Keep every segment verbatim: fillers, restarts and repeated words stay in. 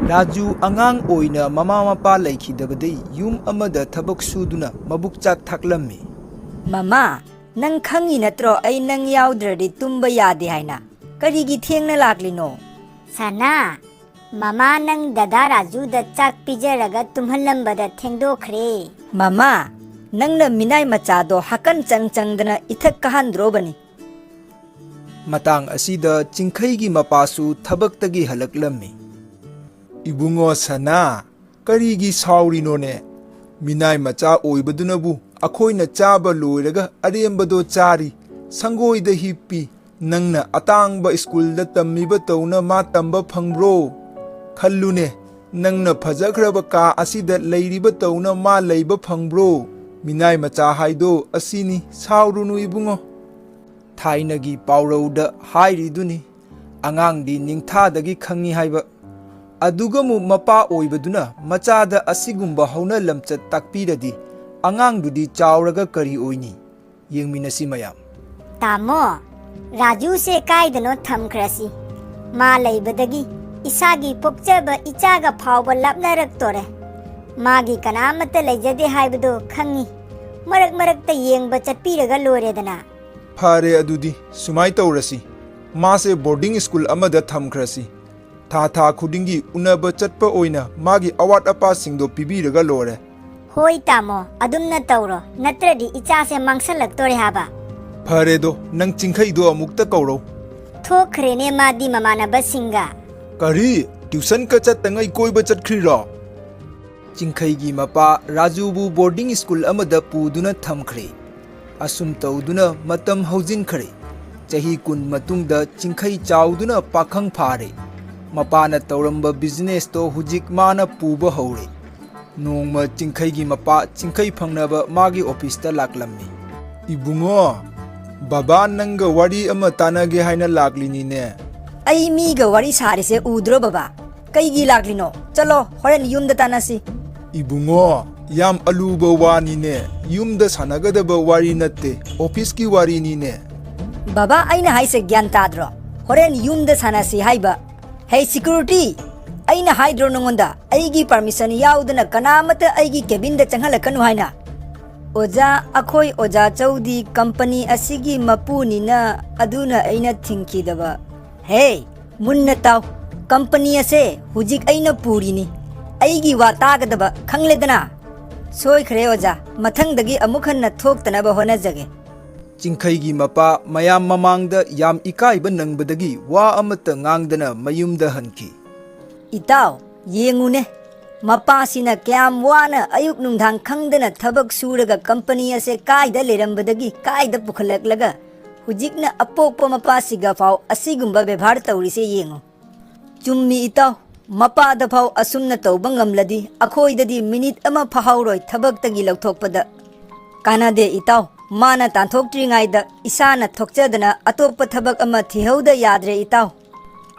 ꯔꯥꯖꯨ ꯑꯉꯥꯡ ꯑꯣꯏꯅ ꯃꯃꯥ ꯃꯄꯥ ꯂꯩꯈꯤꯗꯕꯗꯩ ꯌꯨꯝ ꯑꯃꯗ ꯊꯕꯛ ꯁꯨꯗꯨꯅ ꯃꯕꯨꯛ ꯆꯥꯛ ꯊꯥꯛꯂꯝꯃꯤ꯫ ꯃꯃꯥ, ꯅꯪ ꯈꯪꯉꯤ ꯅꯠꯇ꯭ꯔꯣ, ꯑꯩ ꯅꯪ ꯌꯥꯎꯗ꯭ꯔꯗꯤ ꯇꯨꯝꯕ ꯌꯥꯗꯦ ꯍꯥꯏꯅ? ꯀꯔꯤꯒꯤ ꯊꯦꯡꯅ ꯂꯥꯛꯂꯤꯅꯣ? ꯁꯅꯥ, ꯃꯃꯥ ꯅꯪ ꯗꯗꯥ ꯔꯥꯖꯨꯗ ꯆꯥꯛ ꯄꯤꯖꯔꯒ ꯇꯨꯝꯍꯜꯂꯝꯕꯗ ꯊꯦꯡꯗꯣꯛꯈ꯭ꯔꯦ꯫ ꯃꯃꯥ, ꯅꯪꯅ ꯃꯤꯅꯥꯏ ꯃꯆꯥꯗꯣ ꯍꯥꯀꯟ ꯆꯪ ꯆꯪꯗꯅ ꯏꯊꯛ ꯀꯥꯍꯟꯗ꯭ꯔꯣꯕꯅꯤ꯫ ꯃꯇꯥꯡ ꯑꯁꯤꯗ ꯆꯤꯡꯈꯩꯒꯤ ꯃꯄꯥꯁꯨ ꯊꯕꯛꯇꯒꯤ ꯍꯜꯂꯛꯂꯝꯃꯤ꯫ ꯏꯕꯨꯡꯉꯣ ꯁꯅꯥ, ꯀꯔꯤꯒꯤ ꯁꯥꯎꯔꯤꯅꯣꯅꯦ? ꯃꯤꯅꯥꯏ ꯃꯆꯥ ꯑꯣꯏꯕꯗꯨꯅꯕꯨ ꯑꯩꯈꯣꯏꯅ ꯆꯥꯕ ꯂꯣꯏꯔꯒ ꯑꯔꯦꯝꯕꯗꯣ ꯆꯥꯔꯤ, ꯁꯪꯒꯣꯏꯗ ꯍꯤꯞꯄꯤ꯫ ꯅꯪꯅ ꯑꯇꯥꯡꯕ ꯁ꯭ꯀꯨꯜꯗ ꯇꯝꯃꯤꯕ ꯇꯧꯅ ꯃꯥ ꯇꯝꯕ ꯐꯪꯕ꯭ꯔꯣ? ꯈꯜꯂꯨꯅꯦ, ꯅꯪꯅ ꯐꯖꯈ꯭ꯔꯕ ꯀꯥ ꯑꯁꯤꯗ ꯂꯩꯔꯤꯕ ꯇꯧꯅ ꯃꯥ ꯂꯩꯕ ꯐꯪꯕ꯭ꯔꯣ? ꯃꯤꯅꯥꯏ ꯃꯆꯥ ꯍꯥꯏꯗꯣ ꯑꯁꯤꯅꯤ, ꯁꯥꯎꯔꯨꯅꯨ ꯏꯕꯨꯡꯉꯣ꯫ ꯊꯥꯏꯅꯒꯤ ꯄꯥꯎꯔꯧꯗ ꯍꯥꯏꯔꯤꯗꯨꯅꯤ, "ꯑꯉꯥꯡꯗꯤ ꯅꯤꯡꯊꯥꯗꯒꯤ ꯈꯪꯉꯤ" ꯍꯥꯏꯕ꯫ ꯑꯗꯨꯒꯃꯨꯛ ꯃꯄꯥ ꯑꯣꯏꯕꯗꯨꯅ ꯃꯆꯥꯗ ꯑꯁꯤꯒꯨꯝꯕ ꯍꯧꯅ ꯂꯝꯆꯠ ꯇꯥꯛꯄꯤꯔꯗꯤ ꯑꯉꯥꯡꯗꯨꯗꯤ ꯆꯥꯎꯔꯒ ꯀꯔꯤ ꯑꯣꯏꯅꯤ? ꯌꯦꯡꯃꯤꯟꯅꯁꯤ ꯃꯌꯥꯝ꯫ ꯇꯥꯃꯣ, ꯔꯥꯖꯨꯁꯦ ꯀꯥꯏꯗꯅꯣ ꯊꯝꯈ꯭ꯔꯁꯤ꯫ ꯃꯥ ꯂꯩꯕꯗꯒꯤ ꯏꯁꯥꯒꯤ ꯄꯣꯛꯆꯕ ꯏꯆꯥꯒ ꯐꯥꯎꯕ ꯂꯥꯞꯅꯔꯛꯇꯣꯔꯦ꯫ ꯃꯥꯒꯤ ꯀꯅꯥꯃꯠꯇ ꯂꯩꯖꯗꯦ ꯍꯥꯏꯕꯗꯣ ꯈꯪꯉꯤ꯫ ꯃꯔꯛ ꯃꯔꯛꯇ ꯌꯦꯡꯕ ꯆꯠꯄꯤꯔꯒ ꯂꯣꯏꯔꯦꯗꯅ꯫ ꯐꯔꯦ, ꯑꯗꯨꯗꯤ ꯁꯨꯃꯥꯏ ꯇꯧꯔꯁꯤ, ꯃꯥꯁꯦ ꯕꯣꯔꯗꯤꯡ ꯁ꯭ꯀꯨꯜ ꯑꯃꯗ ꯊꯝꯈ꯭ꯔꯁꯤ꯫ ꯊꯥ ꯊꯥ ꯈꯨꯗꯤꯡꯒꯤ ꯎꯅꯕ ꯆꯠꯄ ꯑꯣꯏꯅ ꯃꯥꯒꯤ ꯑꯋꯥꯠ ꯑꯄꯥꯁꯤꯡꯗꯣ ꯄꯤꯕꯤꯔꯒ ꯂꯣꯏꯔꯦ꯫ ꯍꯣꯏ ꯇꯥꯃꯣ, ꯑꯗꯨꯝꯅ ꯇꯧꯔꯣ, ꯅꯠꯇ꯭ꯔꯗꯤ ꯏꯆꯥꯁꯦ ꯃꯥꯡꯁꯜꯂꯛꯇꯣꯔꯦ ꯍꯥꯏꯕ꯫ ꯐꯔꯦꯗꯣ, ꯅꯪ ꯆꯤꯡꯈꯩꯗꯣ ꯑꯃꯨꯛꯇ ꯀꯧꯔꯣ꯫ ꯊꯣꯛꯈ꯭ꯔꯦꯅꯦ ꯃꯥꯗꯤ ꯃꯃꯥꯟꯅꯕꯁꯤꯡꯒ꯫ ꯀꯔꯤ? ꯇ꯭ꯌꯨꯁꯟꯒ ꯆꯠꯇꯉꯩ ꯀꯣꯏꯕ ꯆꯠꯈ꯭ꯔꯤꯔꯣ? ꯆꯤꯡꯈꯩꯒꯤ ꯃꯄꯥ ꯔꯥꯖꯨꯕꯨ ꯕꯣꯔꯗꯤꯡ ꯁ꯭ꯀꯨꯜ ꯑꯃꯗ ꯄꯨꯗꯨꯅ ꯊꯝꯈ꯭ꯔꯦ꯫ ꯑꯁꯨꯝ ꯇꯧꯗꯨꯅ ꯃꯇꯝ ꯍꯧꯖꯤꯟꯈ꯭ꯔꯦ꯫ ꯆꯍꯤ ꯀꯨꯟ ꯃꯇꯨꯡꯗ ꯆꯤꯡꯈꯩ ꯆꯥꯎꯗꯨꯅ ꯄꯥꯈꯪ ꯐꯥꯔꯦ꯫ ꯃꯄꯥꯅ ꯇꯧꯔꯝꯕ ꯕꯤꯖꯤꯅꯦꯁꯇꯣ ꯍꯧꯖꯤꯛ ꯃꯥꯅ ꯄꯨꯕ ꯍꯧꯔꯦ꯫ ꯅꯣꯡꯃ ꯆꯤꯡꯈꯩꯒꯤ ꯃꯄꯥ ꯆꯤꯡꯈꯩ ꯐꯪꯅꯕ ꯃꯥꯒꯤ ꯑꯣꯐꯤꯁꯇ ꯂꯥꯛꯂꯝꯃꯤ꯫ ꯏꯕꯨꯡꯉꯣ, ꯕꯕꯥ ꯅꯪꯒ ꯋꯥꯔꯤ ꯑꯃ ꯇꯥꯟꯅꯒꯦ ꯍꯥꯏꯅ ꯂꯥꯛꯂꯤꯅꯤꯅꯦ꯫ ꯑꯩ ꯃꯤꯒ ꯋꯥꯔꯤ ꯁꯥꯔꯤꯁꯦ ꯎꯗ꯭ꯔꯣ ꯕꯕꯥ? ꯀꯩꯒꯤ ꯂꯥꯛꯂꯤꯅꯣ? ꯆꯠꯂꯣ, ꯍꯣꯔꯦꯟ ꯌꯨꯝꯗ ꯇꯥꯟꯅꯁꯤ꯫ ꯏꯕꯨꯡꯉꯣ, ꯌꯥꯝ ꯑꯂꯨꯕ ꯋꯥꯅꯤꯅꯦ꯫ ꯌꯨꯝꯗ ꯁꯥꯟꯅꯒꯗꯕ ꯋꯥꯔꯤ ꯅꯠꯇꯦ, ꯑꯣꯐꯤꯁꯀꯤ ꯋꯥꯔꯤꯅꯤꯅꯦ꯫ ꯕꯕꯥ, ꯑꯩꯅ ꯍꯥꯏꯁꯦ ꯒ꯭ꯌꯥꯟ ꯇꯥꯗ꯭ꯔꯣ? ꯍꯣꯔꯦꯟ ꯌꯨꯝꯗ ꯁꯥꯟꯅꯁꯤ ꯍꯥꯏꯕ꯫ ꯍꯦ, ꯁꯤꯀ꯭ꯌꯨꯔꯤꯇꯤ! ꯑꯩꯅ ꯍꯥꯏꯗ꯭ꯔꯣ ꯅꯉꯣꯟꯗ, ꯑꯩꯒꯤ permission ꯌꯥꯎꯗꯅ ꯀꯅꯥꯃꯠꯇ ꯑꯩꯒꯤ cabinꯗ ꯆꯪꯍꯜꯂꯛꯀꯅꯨ ꯍꯥꯏꯅ? ꯑꯣꯖꯥ, ꯑꯩꯈꯣꯏ ꯑꯣꯖꯥ ꯆꯧꯗꯤ company ꯑꯁꯤꯒꯤ ꯃꯄꯨꯅꯤꯅ, ꯑꯗꯨꯅ ꯑꯩꯅ ꯊꯤꯡꯈꯤꯗꯕ꯫ ꯍꯦ, ꯃꯨꯟꯅ ꯇꯥꯎ꯫ Company ꯑꯁꯦ ꯍꯧꯖꯤꯛ ꯑꯩꯅ ꯄꯨꯔꯤꯅꯤ꯫ ꯑꯩꯒꯤ ꯋꯥ ꯇꯥꯒꯗꯕ, ꯈꯪꯂꯦꯗꯅ? ꯁꯣꯏꯈ꯭ꯔꯦ ꯑꯣꯖꯥ, ꯃꯊꯪꯗꯒꯤ ꯑꯃꯨꯛ ꯍꯟꯅ ꯊꯣꯛꯇꯅꯕ ꯍꯣꯠꯅꯖꯒꯦ꯫ ꯆꯤꯡꯈꯩꯒꯤ ꯃꯄꯥ ꯃꯌꯥꯝ ꯃꯃꯥꯡꯗ ꯌꯥꯝ ꯏꯀꯥꯏꯕ ꯅꯪꯕꯗꯒꯤ ꯋꯥ ꯑꯃꯠꯇ ꯉꯥꯡꯗꯅ ꯃꯌꯨꯝꯗ ꯍꯟꯈꯤ꯫ ꯏꯇꯥꯎ, ꯌꯦꯡꯉꯨꯅꯦ, ꯃꯄꯥꯁꯤꯅ ꯀꯌꯥꯝ ꯋꯥꯅ ꯑꯌꯨꯛ ꯅꯨꯡꯗꯥꯡ ꯈꯪꯗꯅ ꯊꯕꯛ ꯁꯨꯔꯒ company ꯑꯁꯦ ꯀꯥꯏꯗ ꯂꯩꯔꯝꯕꯗꯒꯤ ꯀꯥꯏꯗ ꯄꯨꯈꯠꯂꯛꯂꯒ ꯍꯧꯖꯤꯛꯅ ꯑꯄꯣꯛꯄ ꯃꯄꯥꯁꯤꯒ ꯐꯥꯎ ꯑꯁꯤꯒꯨꯝꯕ ꯕꯦꯕꯥꯔ ꯇꯧꯔꯤꯁꯦ ꯌꯦꯡꯉꯨ꯫ ꯆꯨꯝꯃꯤ ꯏꯇꯥꯎ, ꯃꯄꯥꯗ ꯐꯥꯎ ꯑꯁꯨꯝꯅ ꯇꯧꯕ ꯉꯝꯂꯗꯤ ꯑꯩꯈꯣꯏꯗꯗꯤ minute ꯑꯃ ꯐꯥꯍꯧꯔꯣꯏ ꯊꯕꯛꯇꯒꯤ ꯂꯧꯊꯣꯛꯄꯗ꯫ ꯀꯥꯟꯅꯗꯦ ꯏꯇꯥꯎ, ꯃꯥꯅ ꯇꯥꯟꯊꯣꯛꯇ꯭ꯔꯤꯉꯩꯗ ꯏꯁꯥꯅ ꯊꯣꯛꯆꯗꯅ ꯑꯇꯣꯞꯄ ꯊꯕꯛ ꯑꯃ ꯊꯤꯍꯧꯗ ꯌꯥꯗ꯭ꯔꯦ ꯏꯇꯥꯎ꯫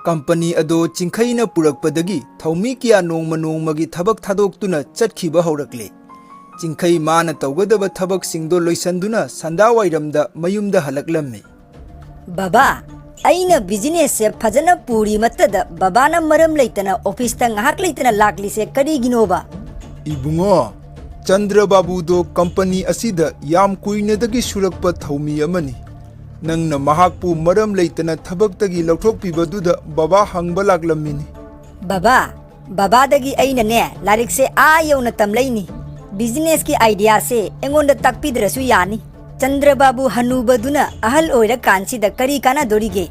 Company ꯑꯗꯣ ꯆꯤꯡꯈꯩꯅ ꯄꯨꯔꯛꯄꯗꯒꯤ ꯊꯧꯃꯤ ꯀꯌꯥ ꯅꯣꯡꯃ ꯅꯣꯡꯃꯒꯤ ꯊꯕꯛ ꯊꯥꯗꯣꯛꯇꯨꯅ ꯆꯠꯈꯤꯕ ꯍꯧꯔꯛꯂꯦ꯫ ꯆꯤꯡꯈꯩ ꯃꯥꯅ ꯇꯧꯒꯗꯕ ꯊꯕꯛꯁꯤꯡꯗꯣ ꯂꯣꯏꯁꯟꯗꯨꯅ ꯁꯟꯗꯥꯋꯥꯏꯔꯝꯗ ꯃꯌꯨꯝꯗ ꯍꯜꯂꯛꯂꯝꯃꯤ꯫ ꯕꯕꯥ, ꯑꯩꯅ businessꯁꯦ ꯐꯖꯅ ꯄꯨꯔꯤꯃꯠꯇꯗ ꯕꯕꯥꯅ ꯃꯔꯝ ꯂꯩꯇꯅ officeꯇ ꯉꯥꯏꯍꯥꯛ ꯂꯩꯇꯅ ꯂꯥꯛꯂꯤꯁꯦ ꯀꯔꯤꯒꯤꯅꯣꯕ? ꯏꯕꯨꯡꯉꯣ, ꯆꯟꯗ꯭ꯔ ꯕꯥꯕꯨꯗꯣ company ꯑꯁꯤꯗ ꯌꯥꯝ ꯀꯨꯏꯅꯗꯒꯤ ꯁꯨꯔꯛꯄ ꯊꯧꯃꯤ ꯑꯃꯅꯤ꯫ ꯅꯪꯅ ꯃꯍꯥꯛꯄꯨ ꯃꯔꯝ ꯂꯩꯇꯅ ꯊꯕꯛꯇꯒꯤ ꯂꯧꯊꯣꯛꯄꯤꯕꯗꯨꯗ ꯕꯕꯥ ꯍꯪꯕ ꯂꯥꯛꯂꯝꯃꯤꯅꯤ꯫ ꯕꯕꯥ, ꯕꯕꯥꯗꯒꯤ ꯑꯩꯅꯅꯦ ꯂꯥꯏꯔꯤꯛꯁꯦ ꯑꯥ ꯌꯧꯅ ꯇꯝꯂꯛꯏꯅꯤ꯫ Businessꯀꯤ ideaꯁꯦ ꯑꯩꯉꯣꯟꯗ ꯇꯥꯛꯄꯤꯗ꯭ꯔꯁꯨ ꯌꯥꯅꯤ꯫ ꯆꯟꯗ꯭ꯔ ꯕꯥꯕꯨ ꯍꯅꯨꯕꯗꯨꯅ ꯑꯍꯜ ꯑꯣꯏꯔꯀꯥꯟꯁꯤꯗ ꯀꯔꯤ ꯀꯥꯟꯅꯗꯣꯔꯤꯒꯦ?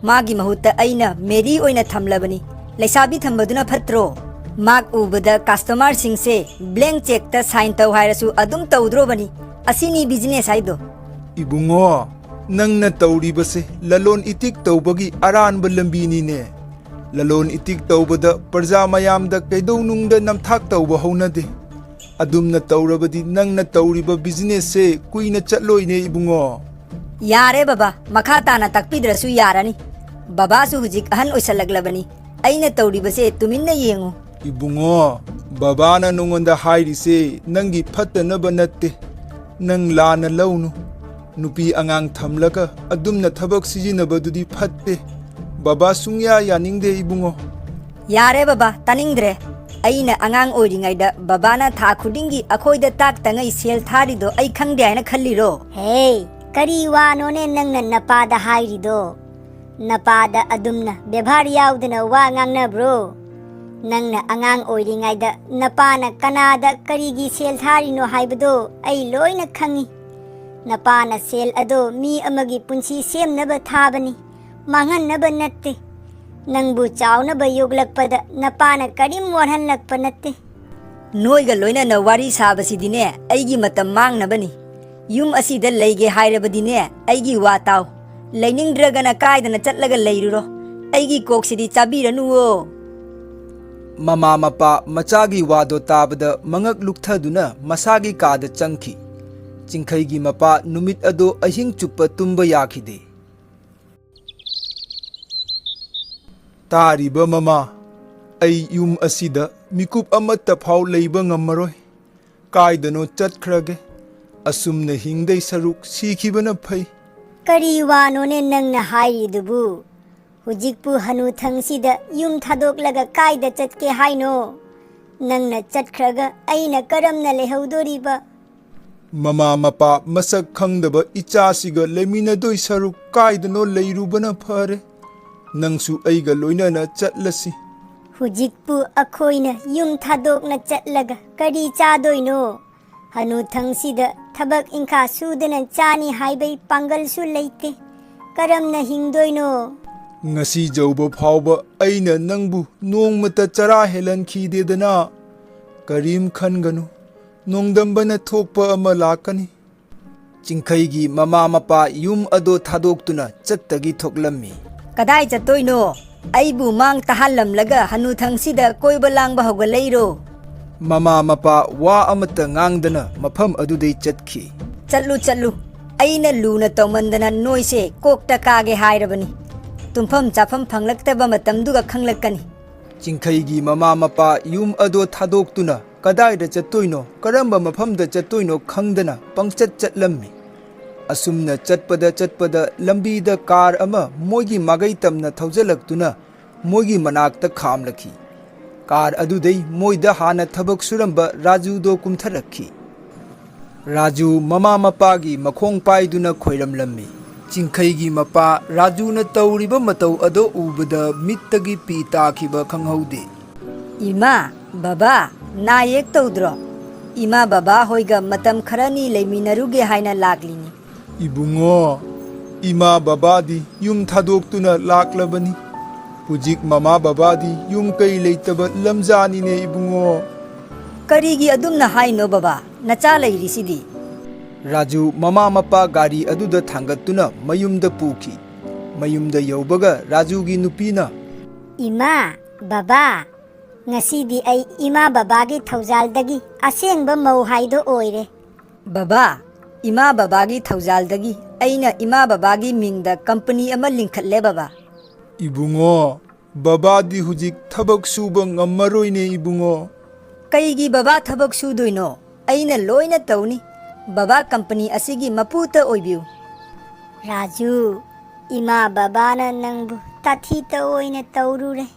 ꯃꯥꯒꯤ ꯃꯍꯨꯠꯇ ꯑꯩꯅ ꯃꯦꯔꯤ ꯑꯣꯏꯅ ꯊꯝꯂꯕꯅꯤ꯫ ꯂꯩꯁꯥꯕꯤ ꯊꯝꯕꯗꯨꯅ ꯐꯠꯇ꯭ꯔꯣ? ꯃꯥꯛ ꯎꯕꯗ customerꯁꯤꯡꯁꯦ blank chequeꯇ sign ꯇꯧ ꯍꯥꯏꯔꯁꯨ ꯑꯗꯨꯝ ꯇꯧꯗ꯭ꯔꯣꯕꯅꯤ꯫ ꯑꯁꯤꯅꯤ business ꯍꯥꯏꯗꯣ꯫ ꯏꯕꯨꯡꯉꯣ, ꯅꯪꯅ ꯇꯧꯔꯤꯕꯁꯦ ꯂꯂꯣꯟ ꯏꯇꯤꯛ ꯇꯧꯕꯒꯤ ꯑꯔꯥꯟꯕ ꯂꯝꯕꯤꯅꯤꯅꯦ꯫ ꯂꯂꯣꯟ ꯏꯇꯤꯛ ꯇꯧꯕꯗ ꯄ꯭ꯔꯖꯥ ꯃꯌꯥꯝꯗ ꯀꯩꯗꯧꯅꯨꯡꯗ ꯅꯝꯊꯥꯛ ꯇꯧꯕ ꯍꯧꯅꯗꯦ꯫ ꯑꯗꯨꯝꯅ ꯇꯧꯔꯕꯗꯤ ꯅꯪꯅ ꯇꯧꯔꯤꯕ businessꯁꯦ ꯀꯨꯏꯅ ꯆꯠꯂꯣꯏꯅꯦ ꯏꯕꯨꯡꯉꯣ꯫ ꯌꯥꯔꯦ ꯕꯕꯥ, ꯃꯈꯥ ꯇꯥꯅ ꯇꯥꯛꯄꯤꯗ꯭ꯔꯁꯨ ꯌꯥꯔꯅꯤ꯫ ꯕꯕꯥꯁꯨ ꯍꯧꯖꯤꯛ ꯑꯍꯟ ꯑꯣꯏꯁꯜꯂꯛꯂꯕꯅꯤ꯫ ꯑꯩꯅ ꯇꯧꯔꯤꯕꯁꯦ ꯇꯨꯃꯤꯟꯅ ꯌꯦꯡꯉꯨ꯫ ꯏꯕꯨꯡꯉꯣ, ꯕꯕꯥꯅ ꯅꯉꯣꯟꯗ ꯍꯥꯏꯔꯤꯁꯦ ꯅꯪꯒꯤ ꯐꯠꯇꯅꯕ ꯅꯠꯇꯦ꯫ ꯅꯪ ꯂꯥꯟꯅ ꯂꯧꯅꯨ꯫ ꯅꯨꯄꯤ ꯑꯉꯥꯡ ꯊꯝꯂꯒ ꯑꯗꯨꯝꯅ ꯊꯕꯛ ꯁꯤꯖꯤꯟꯅꯕꯗꯨꯗꯤ ꯐꯠꯇꯦ꯫ ꯕꯕꯥ ꯁꯨꯡꯌꯥ ꯌꯥꯅꯤꯡꯗꯦ ꯏꯕꯨꯡꯉꯣ꯫ ꯌꯥꯔꯦ ꯕꯕꯥ, ꯇꯥꯅꯤꯡꯗ꯭ꯔꯦ꯫ ꯑꯩꯅ ꯑꯉꯥꯡ ꯑꯣꯏꯔꯤꯉꯩꯗ ꯕꯕꯥꯅ ꯊꯥ ꯈꯨꯗꯤꯡꯒꯤ ꯑꯩꯈꯣꯏꯗ ꯇꯥꯛꯇꯉꯩ ꯁꯦꯜ ꯊꯥꯔꯤꯗꯣ ꯑꯩ ꯈꯪꯗꯦ ꯍꯥꯏꯅ ꯈꯜꯂꯤꯔꯣ? ꯍꯦ, ꯀꯔꯤ ꯋꯥꯅꯣꯅꯦ ꯅꯪꯅ ꯅꯄꯥꯗ ꯍꯥꯏꯔꯤꯗꯣ? ꯅꯄꯥꯗ ꯑꯗꯨꯝꯅ ꯕꯦꯕꯥꯔ ꯌꯥꯎꯗꯅ ꯋꯥ ꯉꯥꯡꯅꯕ꯭ꯔꯣ? ꯅꯪꯅ ꯑꯉꯥꯡ ꯑꯣꯏꯔꯤꯉꯩꯗ ꯅꯄꯥꯅ ꯀꯅꯥꯗ ꯀꯔꯤꯒꯤ ꯁꯦꯜ ꯊꯥꯔꯤꯅꯣ ꯍꯥꯏꯕꯗꯣ ꯑꯩ ꯂꯣꯏꯅ ꯈꯪꯏ꯫ ꯅꯄꯥꯅ ꯁꯦꯜ ꯑꯗꯣ ꯃꯤ ꯑꯃꯒꯤ ꯄꯨꯟꯁꯤ ꯁꯦꯝꯅꯕ ꯊꯥꯕꯅꯤ, ꯃꯥꯡꯍꯟꯅꯕ ꯅꯠꯇꯦ꯫ ꯅꯪꯕꯨ ꯆꯥꯎꯅꯕ ꯌꯣꯛꯂꯛꯄꯗ ꯅꯄꯥꯅ ꯀꯔꯤꯝ ꯋꯥꯠꯍꯜꯂꯛꯄ ꯅꯠꯇꯦ꯫ ꯅꯣꯏꯒ ꯂꯣꯏꯅꯅ ꯋꯥꯔꯤ ꯁꯥꯕꯁꯤꯗꯤꯅꯦ, ꯑꯩꯒꯤ ꯃꯇꯝ ꯃꯥꯡꯅꯕꯅꯤ꯫ ꯌꯨꯝ ꯑꯁꯤꯗ ꯂꯩꯒꯦ ꯍꯥꯏꯔꯕꯗꯤꯅꯦ, ꯑꯩꯒꯤ ꯋꯥ ꯇꯥꯎ꯫ ꯂꯩꯅꯤꯡꯗ꯭ꯔꯒꯅ ꯀꯥꯏꯗꯅ ꯆꯠꯂꯒ ꯂꯩꯔꯨꯔꯣ꯫ ꯑꯩꯒꯤ ꯀꯣꯛꯁꯤꯗꯤ ꯆꯥꯕꯤꯔꯅꯨꯋꯣ꯫ ꯃꯃꯥ ꯃꯄꯥ ꯃꯆꯥꯒꯤ ꯋꯥꯗꯣ ꯇꯥꯕꯗ ꯃꯉꯛ ꯂꯨꯛꯊꯗꯨꯅ ꯃꯁꯥꯒꯤ ꯀꯥꯗ ꯆꯪꯈꯤ꯫ ꯆꯤꯡꯈꯩꯒꯤ ꯃꯄꯥ ꯅꯨꯃꯤꯠ ꯑꯗꯣ ꯑꯍꯤꯡ ꯆꯨꯞꯄ ꯇꯨꯝꯕ ꯌꯥꯈꯤꯗꯦ꯫ ꯇꯥꯔꯤꯕ ꯃꯃꯥ, ꯑꯩ ꯌꯨꯝ ꯑꯁꯤꯗ ꯃꯤꯀꯨꯞ ꯑꯃꯠꯇ ꯐꯥꯎ ꯂꯩꯕ ꯉꯝꯃꯔꯣꯏ꯫ ꯀꯥꯏꯗꯅꯣ ꯆꯠꯈ꯭ꯔꯒꯦ꯫ ꯑꯁꯨꯝꯅ ꯍꯤꯡꯗꯩ ꯁꯔꯨꯛ ꯁꯤꯈꯤꯕꯅ ꯐꯩ꯫ ꯀꯔꯤ ꯋꯥꯅꯣꯅꯦ ꯅꯪꯅ ꯍꯥꯏꯔꯤꯗꯨꯕꯨ? ꯍꯧꯖꯤꯛꯄꯨ ꯍꯅꯨꯊꯪꯁꯤꯗ ꯌꯨꯝ ꯊꯥꯗꯣꯛꯂꯒ ꯀꯥꯏꯗ ꯆꯠꯀꯦ ꯍꯥꯏꯅꯣ? ꯅꯪꯅ ꯆꯠꯈ꯭ꯔꯒ ꯑꯩꯅ ꯀꯔꯝꯅ ꯂꯩꯍꯧꯗꯣꯔꯤꯕ? ꯃꯃꯥ ꯃꯄꯥ ꯃꯁꯛ ꯈꯪꯗꯕ ꯏꯆꯥꯁꯤꯒ ꯂꯩꯃꯤꯟꯅꯗꯣꯏ ꯁꯔꯨꯛ ꯀꯥꯏꯗꯅꯣ ꯂꯩꯔꯨꯕꯅ ꯐꯔꯦ꯫ ꯅꯪꯁꯨ ꯑꯩꯒ ꯂꯣꯏꯅꯅ ꯆꯠꯂꯁꯤ꯫ ꯍꯧꯖꯤꯛꯄꯨ ꯑꯩꯈꯣꯏꯅ ꯌꯨꯝ ꯊꯥꯗꯣꯛꯅ ꯆꯠꯂꯒ ꯀꯔꯤ ꯆꯥꯗꯣꯏꯅꯣ? ꯍꯅꯨꯊꯪꯁꯤꯗ ꯊꯕꯛ ꯏꯪꯈꯥ ꯁꯨꯗꯅ ꯆꯥꯅꯤ ꯍꯥꯏꯕꯩ ꯄꯥꯡꯒꯜꯁꯨ ꯂꯩꯇꯦ꯫ ꯀꯔꯝꯅ ꯍꯤꯡꯗꯣꯏꯅꯣ? ꯉꯁꯤ ꯌꯧꯕ ꯐꯥꯎꯕ ꯑꯩꯅ ꯅꯪꯕꯨ ꯅꯣꯡꯃꯇ ꯆꯔꯥ ꯍꯦꯜꯍꯟꯈꯤꯗꯦꯗꯅ꯫ ꯀꯔꯤꯝ ꯈꯟꯒꯅꯨ, ꯅꯣꯡꯗꯝꯕꯅ ꯊꯣꯛꯄ ꯑꯃ ꯂꯥꯛꯀꯅꯤ꯫ ꯆꯤꯡꯈꯩꯒꯤ ꯃꯃꯥ ꯃꯄꯥ ꯌꯨꯝ ꯑꯗꯣ ꯊꯥꯗꯣꯛꯇꯨꯅ ꯆꯠꯇꯒꯤ ꯊꯣꯛꯂꯝꯃꯤ꯫ ꯀꯗꯥꯏ ꯆꯠꯇꯣꯏꯅꯣ? ꯑꯩꯕꯨ ꯃꯥꯡ ꯇꯥꯍꯜꯂꯝꯂꯒ ꯍꯅꯨꯊꯪꯁꯤꯗ ꯀꯣꯏꯕ ꯂꯥꯡꯕ ꯍꯧꯒꯠꯂꯛꯏꯔꯣ? ꯃꯃꯥ ꯃꯄꯥ ꯋꯥ ꯑꯃꯠꯇ ꯉꯥꯡꯗꯅ ꯃꯐꯝ ꯑꯗꯨꯗꯩ ꯆꯠꯈꯤ꯫ ꯆꯠꯂꯨ, ꯆꯠꯂꯨ꯫ ꯑꯩꯅ ꯂꯨꯅ ꯇꯧꯃꯟꯗꯅ ꯅꯣꯏꯁꯦ ꯀꯣꯛꯇ ꯀꯥꯒꯦ ꯍꯥꯏꯔꯕꯅꯤ꯫ ꯇꯨꯝꯐꯝ ꯆꯥꯐꯝ ꯐꯪꯂꯛꯇꯕ ꯃꯇꯝꯗꯨꯒ ꯈꯪꯂꯛꯀꯅꯤ꯫ ꯆꯤꯡꯈꯩꯒꯤ ꯃꯃꯥ ꯃꯄꯥ ꯌꯨꯝ ꯑꯗꯣ ꯊꯥꯗꯣꯛꯇꯨꯅ ꯀꯗꯥꯏꯗ ꯆꯠꯇꯣꯏꯅꯣ, ꯀꯔꯝꯕ ꯃꯐꯝꯗ ꯆꯠꯇꯣꯏꯅꯣ ꯈꯪꯗꯅ ꯄꯪꯆꯠ ꯆꯠꯂꯝꯃꯤ꯫ ꯑꯁꯨꯝꯅ ꯆꯠꯄꯗ ꯆꯠꯄꯗ ꯂꯝꯕꯤꯗ ꯀꯥꯔ ꯑꯃ ꯃꯣꯏꯒꯤ ꯃꯥꯒꯩ ꯇꯝꯅ ꯊꯧꯖꯤꯜꯂꯛꯇꯨꯅ ꯃꯣꯏꯒꯤ ꯃꯅꯥꯛꯇ ꯈꯥꯝꯂꯛꯈꯤ꯫ ꯀꯥꯔ ꯑꯗꯨꯗꯩ ꯃꯣꯏꯗ ꯍꯥꯟꯅ ꯊꯕꯛ ꯁꯨꯔꯝꯕ ꯔꯥꯖꯨꯗꯣ ꯀꯨꯝꯊꯔꯛꯈꯤ꯫ ꯔꯥꯖꯨ ꯃꯃꯥ ꯃꯄꯥꯒꯤ ꯃꯈꯣꯡ ꯄꯥꯏꯗꯨꯅ ꯈꯣꯏꯔꯝꯂꯝꯃꯤ꯫ ꯆꯤꯡꯈꯩꯒꯤ ꯃꯄꯥ ꯔꯥꯖꯨꯅ ꯇꯧꯔꯤꯕ ꯃꯇꯧ ꯑꯗꯣ ꯎꯕꯗ ꯃꯤꯠꯇꯒꯤ ꯄꯤ ꯇꯥꯈꯤꯕ ꯈꯪꯍꯧꯗꯦ꯫ "ꯏꯃꯥ, ꯕꯕꯥ, ꯅꯥ ꯌꯦꯛ ꯇꯧꯗ꯭ꯔꯣ? ꯏꯃꯥ ꯕꯕꯥ ꯍꯣꯏꯒ ꯃꯇꯝ ꯈꯔꯅꯤ ꯂꯩꯃꯤꯟꯅꯔꯨꯒꯦ ꯍꯥꯏꯅ ꯂꯥꯛꯂꯤꯅꯤ꯫" "ꯏꯕꯨꯡꯉꯣ, ꯏꯃꯥ ꯕꯕꯥꯗꯤ ꯌꯨꯝ ꯊꯥꯗꯣꯛꯇꯨꯅ ꯂꯥꯛꯂꯕꯅꯤ꯫ ꯍꯧꯖꯤꯛ ꯃꯃꯥ ꯕꯕꯥꯗꯤ ꯌꯨꯝ ꯀꯩ ꯂꯩꯇꯕ ꯂꯝꯖꯥꯅꯤꯅꯦ ꯏꯕꯨꯡꯉꯣ꯫" "ꯀꯔꯤꯒꯤ ꯑꯗꯨꯝꯅ ꯍꯥꯏꯅꯣ ꯕꯕꯥ? ꯅꯆꯥ ꯂꯩꯔꯤꯁꯤꯗꯤ꯫" ꯔꯥꯖꯨ ꯃꯃꯥ ꯃꯄꯥ ꯒꯥꯔꯤ ꯑꯗꯨꯗ ꯊꯥꯡꯒꯠꯇꯨꯅ ꯃꯌꯨꯝꯗ ꯄꯨꯈꯤ꯫ ꯃꯌꯨꯝꯗ ꯌꯧꯕꯒ ꯔꯥꯖꯨꯒꯤ ꯅꯨꯄꯤꯅ, "ꯏꯃꯥ, ꯕꯕꯥ, ꯉꯁꯤꯗꯤ ꯑꯩ ꯏꯃꯥ ꯕꯕꯥꯒꯤ ꯊꯧꯖꯥꯜꯗꯒꯤ ꯑꯁꯦꯡꯕ ꯃꯧ ꯍꯥꯏꯗꯣ ꯑꯣꯏꯔꯦ꯫" "ꯕꯕꯥ, ꯏꯃꯥ ꯕꯕꯥꯒꯤ ꯊꯧꯖꯥꯜꯗꯒꯤ ꯑꯩꯅ ꯏꯃꯥ ꯕꯕꯥꯒꯤ ꯃꯤꯡꯗ ꯀꯝꯄꯅꯤ ꯑꯃ ꯂꯤꯡꯈꯠꯂꯦ ꯕꯕꯥ꯫" "ꯏꯕꯨꯡꯉꯣ, ꯕꯕꯥꯗꯤ ꯍꯧꯖꯤꯛ ꯊꯕꯛ ꯁꯨꯕ ꯉꯝꯃꯔꯣꯏꯅꯦ ꯏꯕꯨꯡꯉꯣ꯫" "ꯀꯩꯒꯤ ꯕꯕꯥ ꯊꯕꯛ ꯁꯨꯗꯣꯏꯅꯣ? ꯑꯩꯅ ꯂꯣꯏꯅ ꯇꯧꯅꯤ꯫ ꯕꯕꯥ ꯀꯝꯄꯅꯤ ꯑꯁꯤꯒꯤ ꯃꯄꯨꯇ ꯑꯣꯏꯕꯤꯌꯨ꯫" "ꯔꯥꯖꯨ, ꯏꯃꯥ ꯕꯕꯥꯅ ꯅꯪꯕꯨ ꯇꯥꯊꯤꯇ ꯑꯣꯏꯅ ꯇꯧꯔꯨꯔꯦ꯫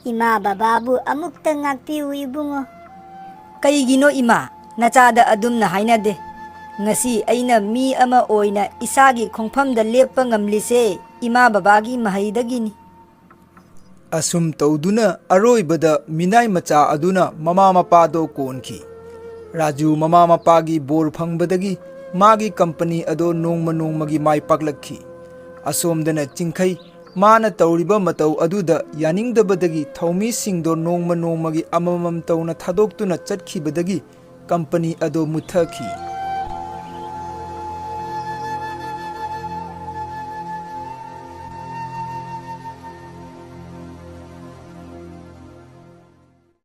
ꯏꯃꯥ ꯕꯕꯥꯕꯨ ꯑꯃꯨꯛꯇ ꯉꯥꯛꯄꯤꯌꯨ ꯏꯕꯨꯡꯉꯣ꯫" "ꯀꯩꯒꯤꯅꯣ ꯏꯃꯥ, ꯅꯆꯥꯗ ꯑꯗꯨꯝꯅ ꯍꯥꯏꯅꯗꯦ꯫ ꯉꯁꯤ ꯑꯩꯅ ꯃꯤ ꯑꯃ ꯑꯣꯏꯅ ꯏꯁꯥꯒꯤ ꯈꯣꯡꯐꯝꯗ ꯂꯦꯞꯄ ꯉꯝꯂꯤꯁꯦ ꯏꯃꯥ ꯕꯕꯥꯒꯤ ꯃꯍꯩꯗꯒꯤꯅꯤ꯫" ꯑꯁꯨꯝ ꯇꯧꯗꯨꯅ ꯑꯔꯣꯏꯕꯗ ꯃꯤꯅꯥꯏ ꯃꯆꯥ ꯑꯗꯨꯅ ꯃꯃꯥ ꯃꯄꯥꯗꯣ ꯀꯣꯟꯈꯤ꯫ ꯔꯥꯖꯨ ꯃꯃꯥ ꯃꯄꯥꯒꯤ ꯕꯣꯔ ꯐꯪꯕꯗꯒꯤ ꯃꯥꯒꯤ ꯀꯝꯄꯅꯤ ꯑꯗꯣ ꯅꯣꯡꯃ ꯅꯣꯡꯃꯒꯤ ꯃꯥꯏ ꯄꯥꯛꯂꯛꯈꯤ꯫ ꯑꯁꯣꯝꯗꯅ ꯆꯤꯡꯈꯩ ꯃꯥꯅ ꯇꯧꯔꯤꯕ ꯃꯇꯧ ꯑꯗꯨꯗ ꯌꯥꯅꯤꯡꯗꯕꯗꯒꯤ ꯊꯧꯃꯤꯁꯤꯡꯗꯣ ꯅꯣꯡꯃ ꯅꯣꯡꯃꯒꯤ ꯑꯃꯃꯝ ꯇꯧꯅ ꯊꯥꯗꯣꯛꯇꯨꯅ ꯆꯠꯈꯤꯕꯗꯒꯤ ꯀꯝꯄꯅꯤ ꯑꯗꯣ ꯃꯨꯠꯊꯈꯤ꯫